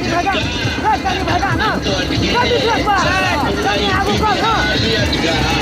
कनी भगा, कनी भगा ना। कर विश्वास बा। कनी आगू कर ना।